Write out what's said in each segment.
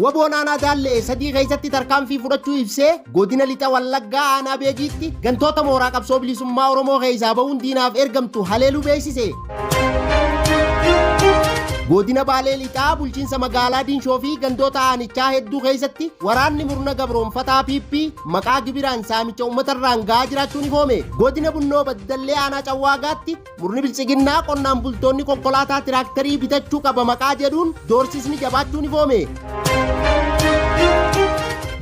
Waboon aanaa Daallee sadii keessatti tarkaanfii fudhachuu ibsee godina lixa Wallaggaa aanaa Beegiitti gantoota mooraa qabsoo bilisummaa Oromoo keessaa ba'uun diinaaf ergamtu haleeluu beeksise. Godina Baalee Lixaa bulchiinsa magaalaa Dinshoo fi gandoota aanichaa hedduu keessatti waraanni murna gabroonfataa PP maqaa gibiraan saamicha uummatarraan gahaa jiraachuun ifoome. Godina Bunnoo Baddallee aanaa Cawwaagaatti murni biltsiginnaa qonnaan bultoonni konkolaataa tiraaktarii bitachuu qaba maqaa jedhuun doorsisni jabaachuun ifoome.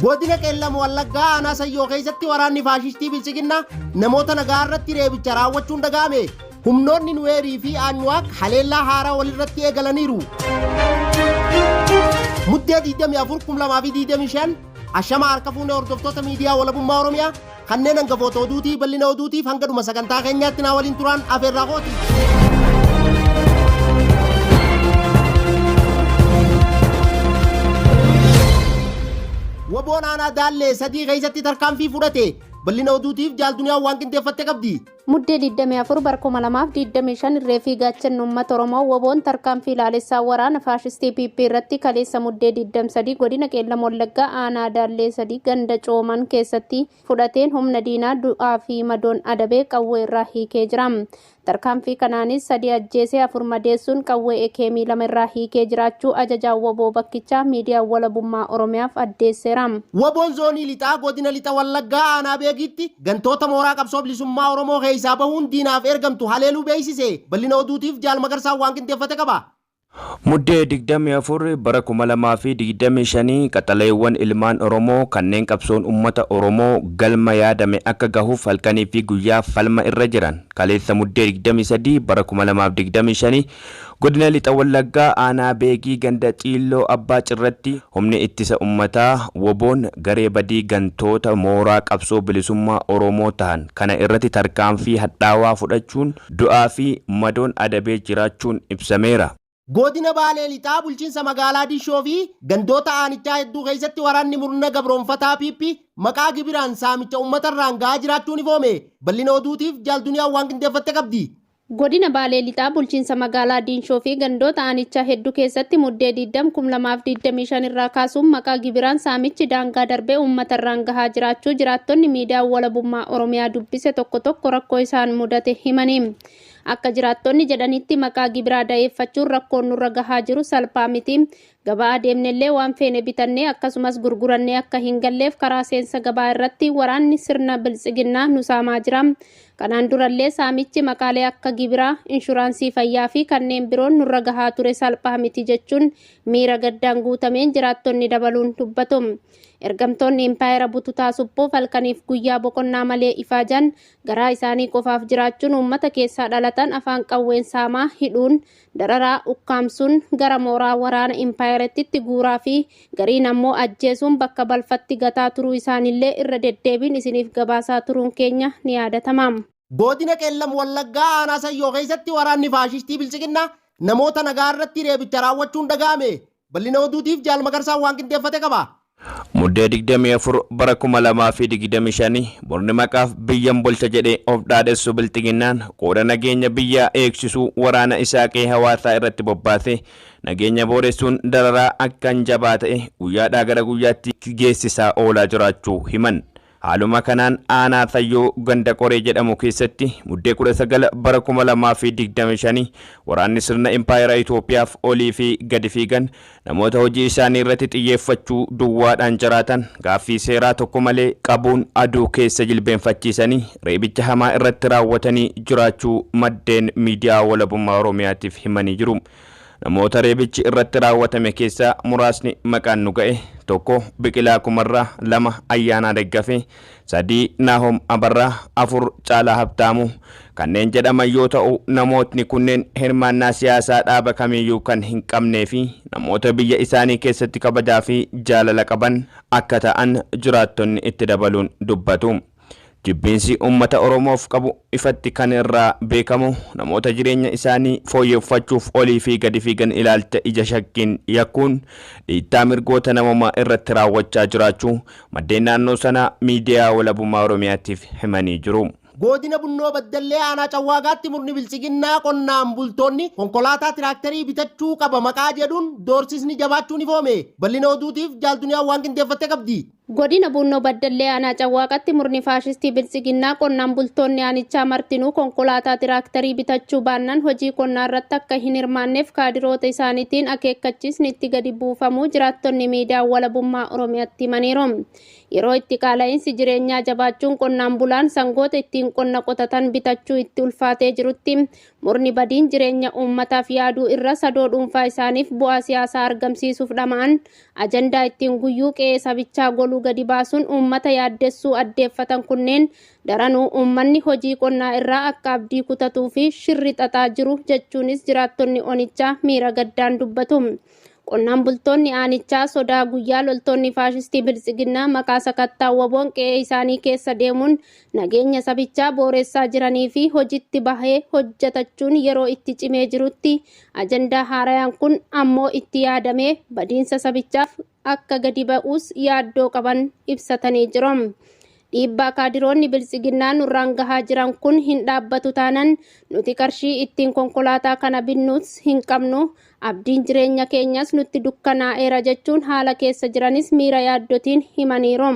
Godina Qeellam Wallaggaa aanaa Sayyoo keessatti waraanni faashistii biltsiginnaa namoota nagaa irratti reebicha raawwachuun dhaga'ame. Humnoonni Nuweerii fi Anyuwaak haleellaa haaraa walirratti eegalaniiru. Muddee 24, 2025 ashama harka fuunee hordoftoota miidiyaa walabummaa Oromiyaa kanneen hangafoota oduutii bal'ina oduutiif hanga dhuma sagantaa keenyaatti naa waliin turaan afeerraa kooti. Waboon aanaa Daallee sadii keessatti tarkaanfii fudhate bal'ina oduutiif jaal duniyaan waan qindeeffatte qabdi. Muddee 24 bara 2025 irree fi gaachanni uummata Oromoo Waboon tarkaanfii laalessaa waraana faashistii PP irratti kaleessa Muddee 23 godina Qeellam Wallaggaa aanaa Daallee 3 ganda Cooman keessatti fudhateen humna diinaa du'aa fi madoon adabee qawwee irraa hiikee jira. Tarkaanfii kanaanis 3 ajjeesee 4 madeessuun qawwee ekeemii 2 irraa hiikee jiraachuu ajajaan Waboo bakkichaa miidiyaa walabummaa Oromiyaaf addeesseera. Waboon zoonii lixaa godina lixa Wallaggaa aanaa Beegiitti gantoota mooraa qabsoo bilisummaa Oromoo keessaa bahuun diinaaf ergamtu haleeluu beeksise. Bal'ina oduutiif Jaal Magarsaan waan qindeeffate qaba. Muddee 24 bara 2025 qaxaleewwan ilmaan Oromoo kanneen qabsoon uummata Oromoo galma yaadame akka gahuuf halkanii fi guyyaa falma irra jiran kaleessa Muddee 23 bara 2025 godina lixa Wallaggaa aanaa Beegii ganda Xiilloo Abbaa Cirratti humni ittisa uummataa Woboon garee badii gantoota mooraa qabsoo bilisummaa Oromoo tahan kana irratti tarkaanfii hadhaawaa fudhachuun du'aa fi madoon adabee jiraachuun ibsameera. Godina Baalee Lixaa bulchiinsa magaalaa Dishoo fi gandoota aanichaa hedduu keessatti waraanni murna gabroonfataa PP maqaa gibiraan saamicha uummatarraan gahaa jiraachuun ifoome. Bal'ina oduutiif jaal duniyaan waan qindeeffatte qabdi. Godina Baalee Lixaa bulchiinsa magaalaa Diinshoo fi gandoota aanichaa hedduu keessatti Muddee 20 2025 irraa kaasuun maqaa gibiraan saamichi daangaa darbee uummatarraan gahaa jiraachuu jiraattonni miidiyaa walabummaa Oromiyaa dubbise tokko tokko rakkoo isaan mudate himanii. Akka jiraattonni jedhanitti maqaa gibiraa da'eeffachuun rakkoon nurra gahaa jiru salphaa miti. Gabaa adeemnellee waan feene bitannee akkasumas gurgurannee akka hin galleef karaa seensa gabaa irratti waraanni sirna biltsiginnaa nu saamaa jira. Kanaan durallee saamichi maqaalee akka gibiraa, inshuraansii fayyaa fi kanneen biroon nurra gahaa ture salphaa miti jechuun miira gaddaan guutameen jiraattonni dabaluun dubbatu. Ergamtoonni impaayera bututaa suphuuf halkaniif guyyaa boqonnaa malee ifaajan garaa isaanii qofaaf jiraachuun uummata keessaa dhalatan afaan qawween saamaa hidhuun dararaa ukkaamsuun gara mooraa waraana impaayerattitti guuraa fi gariin ammoo ajjeesuun bakka balfatti gataa turuu isaanillee irra deddeebiin isiniif gabaasaa turuun keenya ni yaadatama. Godina Qeellam Wallaggaa aanaa Sayyoo keessatti waraanni faashistii biltsiginnaa namoota nagaa irratti reebicha raawwachuun dhaga'ame. Bal'ina oduutiif Jaal Magarsaan waan qindeeffate qaba. Muddee 24 bara 2025 murni maqaaf biyyan bulcha jedhee of dhaadessu bilxiginnaan qooda nageenya biyyaa eegsisuu waraana isaa qe'ee hawaasaa irratti bobbaasee nageenya booressuun dararaa akkaan jabaa ta'e guyyaadhaa gara guyyaatti geessisaa oolaa jiraachuu himan. Haaluma kanaan aanaa Sayyoo ganda Qoree jedhamu keessatti Muddee 19 bara 2025 waraanni sirna impaayera Itoophiyaaf olii fi gadi fiigan namoota hojii isaanii irratti xiyyeeffachuu duwwaadhaan jiraatan gaaffii seeraa tokko malee qabuun aduu keessa jilbeenfachiisanii reebicha hamaa irratti raawwatanii jiraachuu maddeen miidiyaa walabummaa Oromiyaatiif himanii jiru. Namoota reebichi irratti raawwatame keessaa muraasni maqaan nu ga'e 1 Biqilaa Kumarraa, 2 Ayyaanaa Daggafee, 3 Naahom Abarraa, 4 Caalaa Habtaamuu kanneen jedhaman yoo ta'u namootni kunneen hirmaannaa siyaasaa dhaaba kamiiyyuu kan hin qabnee fi namoota biyya isaanii keessatti kabajaa fi jaalala qaban akka ta'an jiraattonni itti dabaluun dubbatu. Jibbiinsi uummata Oromoof qabu ifatti kan irraa beekamu namoota jireenya isaanii fooyyeffachuuf olii fi gadi fiigan ilaalcha ija shakkiin yakkuun dhiittaa mirgoota namoomaa irratti raawwachaa jiraachuu maddeen naannoo sanaa miidiyaa walabummaa Oromiyaatiif himanii jiru. Godina Bunnoo Baddallee aanaa Cawwaaqaatti murni Biltsiginnaa qonnaan bultoonni konkolaataa tiraaktarii bitachuu qaba maqaa jedhuun doorsisni jabaachuun ifoome. Bal'ina oduutiif Jaal Duniyaan waan qindeeffatte qabdi. Godina Bunnoo Baddallee aanaa Cawwaaqatti murni faashistii Biltsiginnaa qonnaan bultoonni aanichaa martinuu konkolaataa tiraaktarii bitachuu baannaan hojii qonnaa irratti akka hin hirmaanneef kaadiroota isaaniitiin akeekkachiisni itti gadi buufamuu jiraattonni miidiyaa walabummaa Oromiyaatti himaniiru. Yeroo itti qaala'insi jireenyaa jabaachuun qonnaan bulaan sangoota ittiin qonna qotatan bitachuu itti ulfaatee jirutti murni badiin jireenya uummataaf yaaduu irra sadoo dhuunfaa isaaniif bu'aa siyaasaa argamsiisuuf dhama'an ajandaa ittiin guyyuu qe'ee sabichaa goluu gadi baasuun uummata yaaddessuu addeeffatan kunneen daranuu uummanni hojii qonnaa irraa akka abdii kutatuu fi shirri xaxaa jiru jechuunis jiraattonni onichaa miira gaddaan dubbatu. Qonnaan bultoonni aanichaa sodaa guyyaa loltoonni faashistii Biltsiginnaa maqaa sakattaa WBOn qe'ee isaanii keessa deemuun nageenya sabichaa booressaa jiranii fi hojiitti bahee hojjetachuun yeroo itti cimee jirutti ajandaa haarayaan kun ammoo itti yaadamee badiinsa sabichaaf akka gadi ba'uus yaaddoo qaban ibsatanii jiru. Dhiibbaa kaadiroonni Biltsiginnaa nurraan gahaa jiran kun hin dhaabbatu taanan nuti qarshii ittiin konkolaataa kana binnuus hin qabnu, abdiin jireenya keenyas nutti dukkanaa'eera jechuun haala keessa jiranis miira yaaddotiin himaniiru.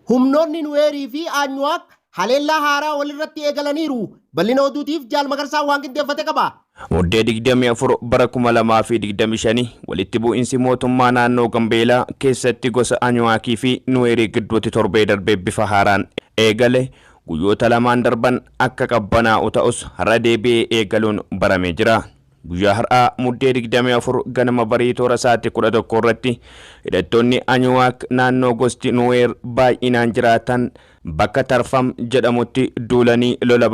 Humnoonni Nuweerii fi Anyuwaak haleellaa haaraa walirratti eegalaniiru. Bal'ina oduutiif Jaal Magarsaa waan qindeeffate qaba. Muddee 24 bara 2025 walitti bu'iinsi mootummaa naannoo Gambeelaa keessatti gosa Anyuwaakii fi Nuweerii gidduutti torbee darbee bifa haaraan eegale guyyoota lamaan darban akka qabbanaa'u ta'us har'a deebi'ee eegaluun baramee jira. Guyyaa har'aa Muddee 24 ganama barii toora sa'aatii 11 irratti hidhattoonni Anyuwaak naannoo gosti Nuweer baay'inaan jiraatan bakka Tarfam jedhamutti duulanii lola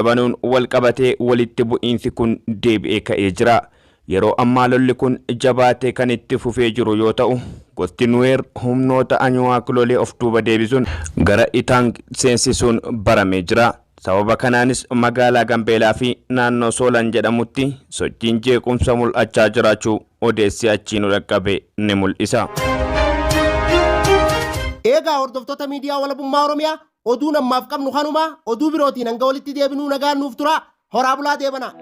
banuun wal qabatee walitti bu'iinsi kun deebi'ee ka'ee jira. Yeroo ammaa lolli kun jabaatee kan itti fufee jiru yoo ta'u, gosti Nuweer humnoota Anyuwaak lolee of duuba deebisuun gara Itaang seensisuun baramee jira. Sababa kanaanis magaalaa Gambeelaa fi naannoo Soolan jedhamutti sochiin jeequmsa mul'achaa jiraachuu odeessi achii nu dhaqqabe ni mul'isa. Eegaa hordoftoota miidiyaa walabummaa Oromiyaa, oduun ammaaf qabnu kanuma. Oduu birootiin hanga walitti deebinuu nagaan nuuf tura. Horaa bulaa deebana.